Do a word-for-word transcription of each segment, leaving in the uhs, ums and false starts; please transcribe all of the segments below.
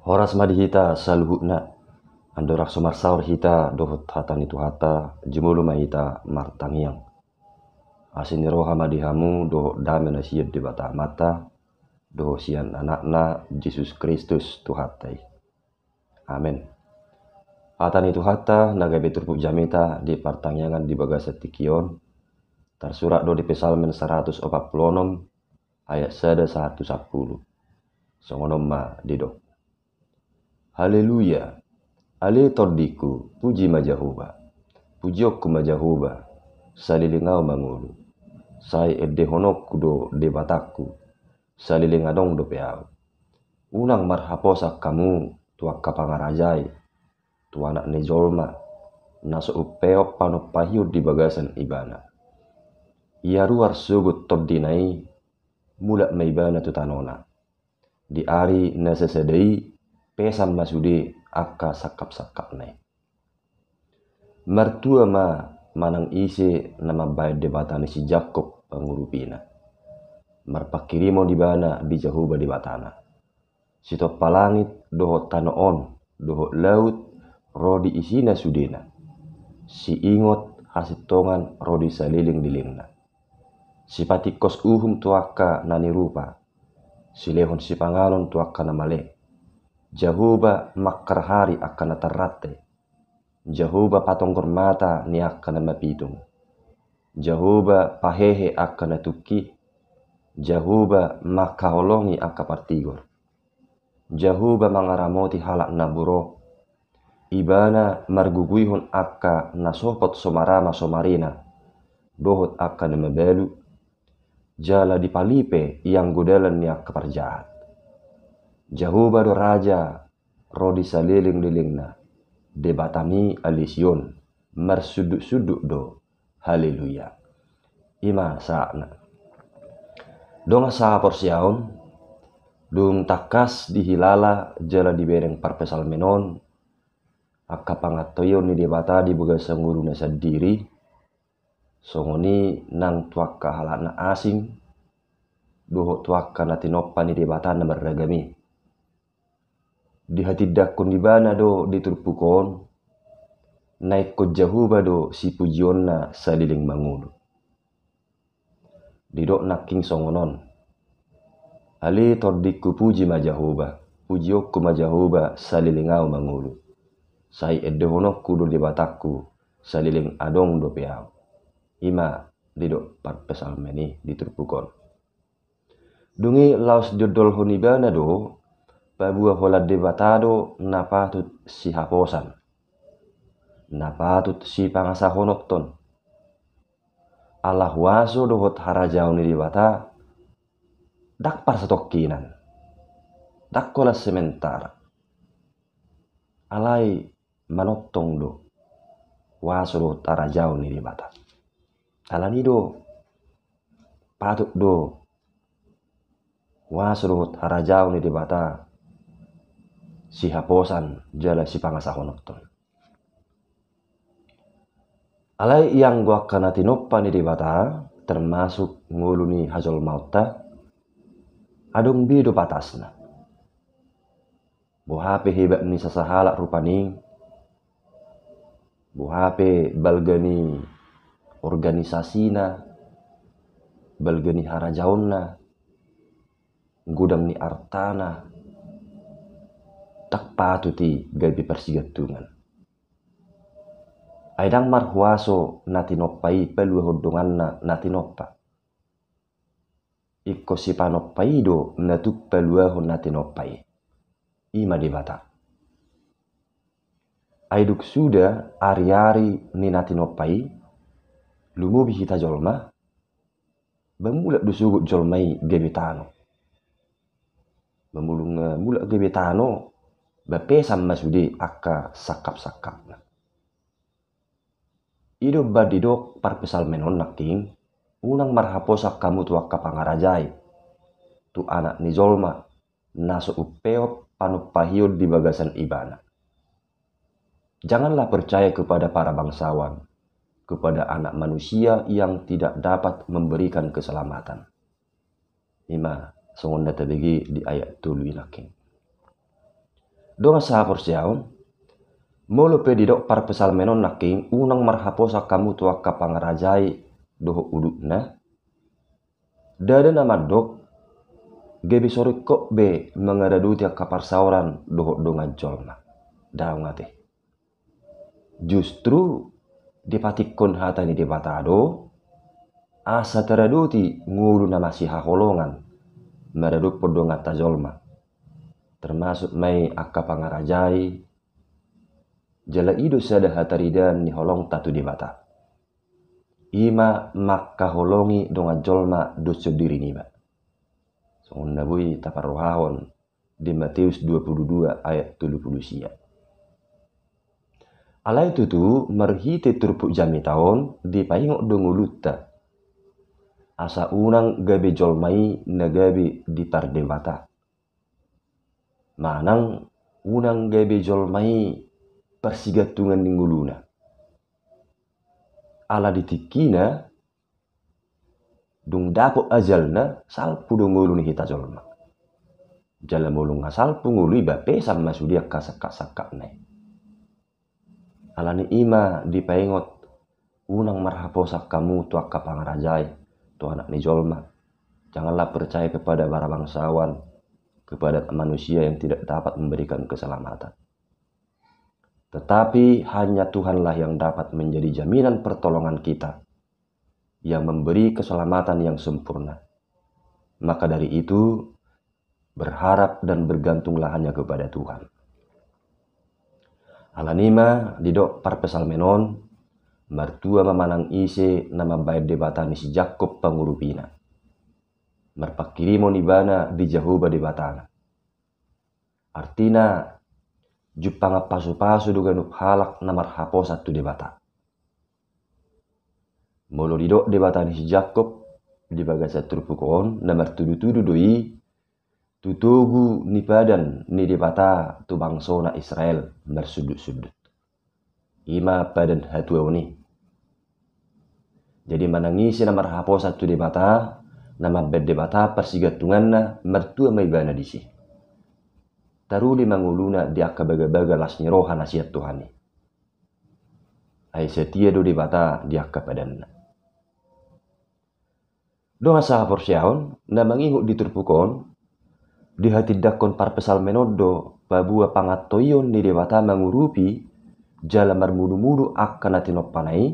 Horas ma di hita saluhutna. Andorang so marsaor hita dohot hata ni Tuhanta, jumolo ma hita martangiang. Asi ni roha ma di hamu dohot dame na sian Debata Amanta dohot sian Anakna Jesus Kristus Tuhanta i. Amen. Hata ni Tuhanta na gabe turpuk jamita di partangiangan di bagasan tingki on, tarsurat do di Psalmen saratus opat pulu onom, ayat sada sahat tu sampulu. Songon on ma didok: Haleluya. Ale tondingku, puji ma Jahowa. Pujionku ma Jahowa, saleleng ahu mangolu. Sai endehononku do Debatangku, saleleng adong dope ahu. Unang marhaposan hamu tu angka pangarajai, tu Anak ni jolma, na so umpeop panompahion di bagasan Ibana. Ia ruar sogot tondina i, mulak ma Ibana tu tanona. Di ari na sasada i, pesan ma sude angka sangkapsangkapna i. Martua ma manang ise na mambahen Debata ni si Jakkob pangurupina. Marpanghirimon ibana di Jahowa Debatana. Sitompa langit dohot tano on dohot laut ro di isina sudena. Siingot hasintongan ro di salelenglelengna. Sipatingkos uhum tu angka na nirupa. Silehon sipanganon tu angka na male. Jahowa mangkarhari angka na tarrante. Jahowa patonggor mata ni angka na mapitung. Jahowa pahehe angka na tungki. Jahowa mangkaholongi angka partigor. Jahowa mangaramoti halak na buro. Ibana marguguihon angka na sopot so marama so marina dohot angka na mabalu. Jala dipalipe ianggo dalan ni angka parjahat. Jahowa do Raja ro di salelenglelengna. Debatami ale Sion, marsundutsundut do. Haleluya. I ma sahatna. Dongan sahaporseaon, dung tangkas dihilala jala dibereng parpsalmen on angka pangantoion ni Debata di bagasan ngoluna sandiri, songon i nang tu angka halak na asing dohot tu angka na tinompa ni Debata na marragam i. Dihatindangkon ibana do di turpuk on, na ingkon Jahowa do sipujionna saleleng mangolu. Didok nangkin songon on: Ale tondingku, puji ma Jahowa, pujionku ma Jahowa saleleng ahu mangolu. Sai endehononku do Debatangku saleleng adong dope ahu. I ma didok parpsalmen i di turpuk on. Dung i laos diondolhon ibana do paboa holan Debata do na patut sihaposan, na patut sipangasahononton. Ala huaso dohot harajaon ni Debata ndang parsatongkinan, ndang holan sementara. Alai manongtong do huaso dohot harajaon ni Debata. Alani do patut do huaso dohot harajaon ni Debata sihaposan jala sipangasahononton. Alai ianggo angka na tinompa ni Debata, termasuk ngolu ni hajolmaonta, adong be do batasna. Boha pe hebat ni sasahalak rupani, boha pe balga ni organisasina, balga ni harajaonna, godang ni artana, ndang patut i gabe parsigantungan. Ai ndang marhuaso na tinompa i paluahon donganna na tinompa. Ingkon sipanompa i do na tuk paluahon na tinompa i. I ma Debata. Ai dung suda ariari ni na tinompa i, lumobi hita jolma, ba mulak do sogot jolma i gabe tano. Ba molo nga mulak gabe tano, ba pesan ma sude angka sangkapsangkapna. I do umbahen didok parpsalmen on nangkin, unang marhaposan hamu tu angka pangarajai, tu Anak ni jolma, na so umpeop panompahion di bagasan Ibana. Janganlah percaya kepada para bangsawan, kepada anak manusia yang tidak dapat memberikan keselamatan. I ma songon na tabege di ayat tolu i nangkin. Dongan sahaporseaon, molo pe didok parpsalmen on nangkin unang marhaposan hamu tu angka pangarajai dohot udutna, ndada na mandok gabe so ringkot be mangaradoti angka parsaoran dohot dongan jolma. Daong ate. Justru dipatikkon hata ni Debata do asa taradoti ngolu na masihaholongan maradophon donganta jolma, termasuk ma i angka pangarajai. Jala i do sada hataridaan ni holongta tu Debata, i ma mangkaholongi dongan jolma dohot sondiri niba. Songon na boi taparrohahon di Mateus dua puluh dua ayat tolu puluh sia. Alai tutu marhite turpuk jamita on dipaingot do ngolunta, asa unang gabe jolma i na gabe dipardebata, manang unang gabe jolma i parsigantungan ni ngoluna. Ala di tingkina, dung dapot ajalna, salpu do ngolu ni hita jolma. Jala molo nga salpu ngolu i, ba pesan ma sude angka sangkap-sangkapna i. Alani i ma dipaingot, unang marhaposan hamu tu angka pangarajai, tu anak ni jolma. Janganlah percaya kepada para bangsawan, kepada manusia yang tidak dapat memberikan keselamatan. Tetapi hanya Tuhanlah yang dapat menjadi jaminan pertolongan kita, yang memberi keselamatan yang sempurna. Maka dari itu, berharap dan bergantunglah hanya kepada Tuhan. Alani i ma didok parpsalmen on, martua ma manang ise na mambahen Debata ni si Jakkob pangurupina, marpanghirimon ibana di Jahowa Debatana. Artina, jumpangan pasu-pasu do ganup halak na marhaposan tu Debata. Molo didok Debata ni si Jakkob di bagasan turpuk on, na martudu-tudu do i tu togu ni padan ni Debata tu bangsona Israel marsundut-sundut. I ma padan hatuaon i. Jadi manang ise na marhaposan tu Debata, na mambahen Debata parsigantunganna, martua ma ibana disi. Taruli ma ngoluna di angka baga-baga las ni roha na sian Tuhan i. Ai setia do Debata di angka padanna. Dongan sahaporseaon, na mangingot di turpuk on, dihatindangkon parpsalmen on do paboa pangantoion ni Debata mangurupi jala marmudu-mudu angka na tinompana i,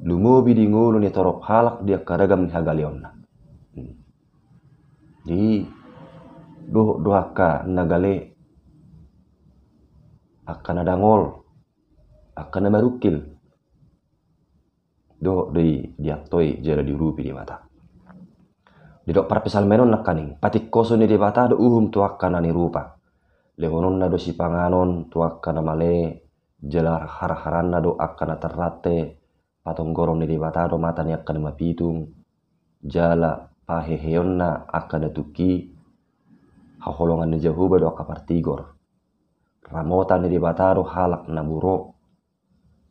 lumobi di ngolu ni torop halak di angka ragam ni hagaleonna. Jadi dohot do angka na gale, angka na dangol, angka na marungkil, dohot do i diantoi jala diurupi Debata. Didok parpsalmen on nangkaning, patingkoson ni Debata do uhum tu angka na nirupa. Lehononna do sipanganon tu angka na male, jala harharanna do angka na tarrante. Patonggoron ni Debata do mata ni angka na mapitung, jala paheheonna angka na tungki. Haholongan ni Jahowa do angka partigor. Ramotan ni Debata do halak na buro.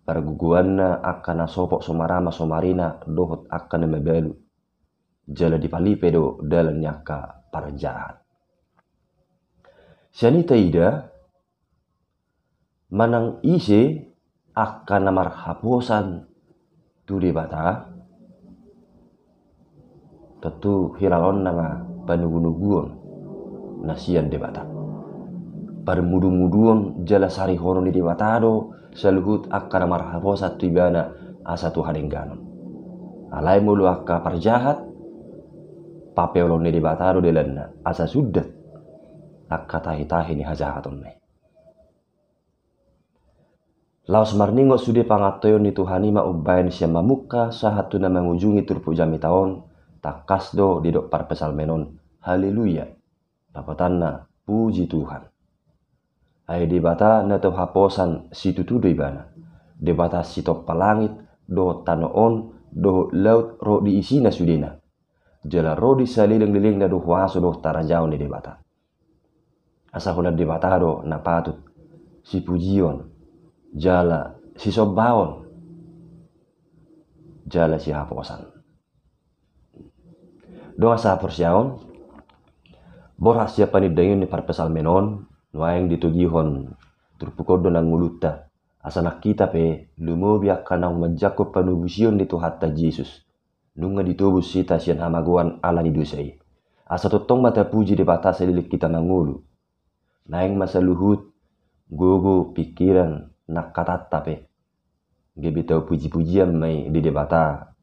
Pargogoanna angka na sopot so marama so marina dohot angka na mabalu. Jala dipalipe do dalan ni angka parjahat. Sian i taida, manang ise angka na marhaposan tu Debata, tontu hilalaonna ma panugu-nuguon na sian Debata. Parmudu-muduon jala sarihonon ni Debata do saluhut angka na marhaposan tu ibana asa tu hadengganon. Alai molo angka parjahat, papeolon ni Debata do dalanna asa sundat angka tahi-tahi ni hajahatonna i. Laos marningot sude pangantoion ni Tuhan i ma umbahen sian mamungka sahat tu na mangujungi turpuk jamita on, tangkas do didok parpsalmen on, haleluya. Lapatanna, puji Tuhan. Ai Debata na tau haposan situtu do ibana. Debata sitompa langit dohot tano on dohot laut ro di isina sudena. Jala ro di saleleng-lelengna do huaso dohot harajaon ni Debata. Asa holan Debata do na patut sipujion, jala sisombaon, jala sihaposan. Dongan sahaporseaon, borhat sian panindangion ni parpsalmen on, Nuaeng ditogihon turpuk on do nang ngolunta, asa nang hita pe lumobi angka naung manjangkon panobusion ni Tuhanta Jesus, nunga ditobus hita sian hamagoan ala ni dosa i. Asa tongtong ma tapuji Debata saleleng hita mangolu. Naeng ma saluhut gogo, pingkiran nang hatanta pe gabe tau pujipujian ma i di Debata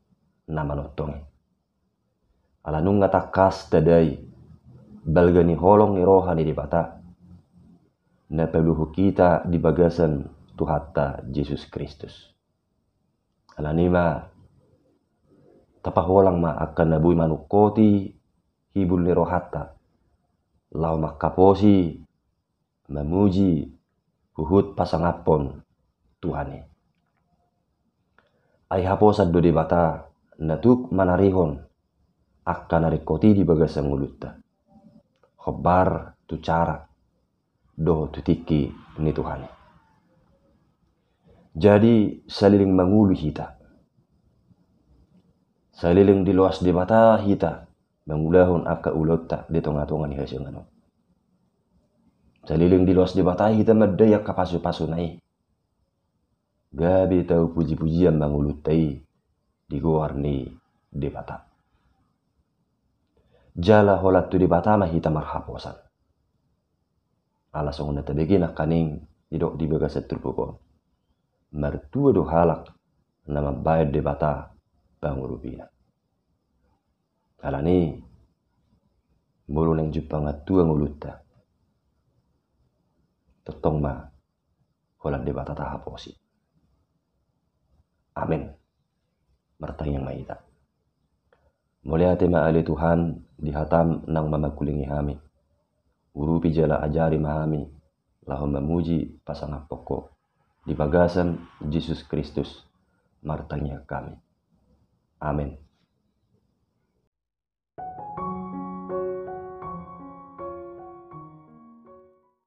na manongtong i. Ala nunga tangkas tadai balga ni holong ni roha ni Debata na paluahon hita di bagasan Tuhanta Jesus Kristus. Alani i ma, tapaholang ma angka na boi manungkoti hibul ni rohanta laho manghaposi, mamuji, huhut pasangaphon Tuhan i. Ai haposan do Debata na tuk manarihon angka na ringkot i di bagasan ngolunta, hombar tu cara dohot tu tingki ni Tuhan i. Jadi saleleng mangolu hita, saleleng diloas Debata hita mangulahon angka ulaonta di tongatonga ni hasinganon, saleleng diloas Debata hita mandai angka pasupasuna i, gabe tau pujipujian ma ngolunta i di goar ni Debata. Jala holan tu Debata ma hita marhaposan. Ala songon na tabege nangkaning didok di bagasan turpuk on, martua do halak na mambahen Debata pangurupina. Alani i, molo naeng jumpang antua ngolunta, tongtong ma holan Debata tahaposi. Amen. Martangiang ma hita. Mauliate ma ale Tuhan di hatam naung mamangkulingi hami. Urupi jala ajari ma hami laho mamuji pasangaphon Ho di bagasan Jesus Kristus martangiang hami. Amen.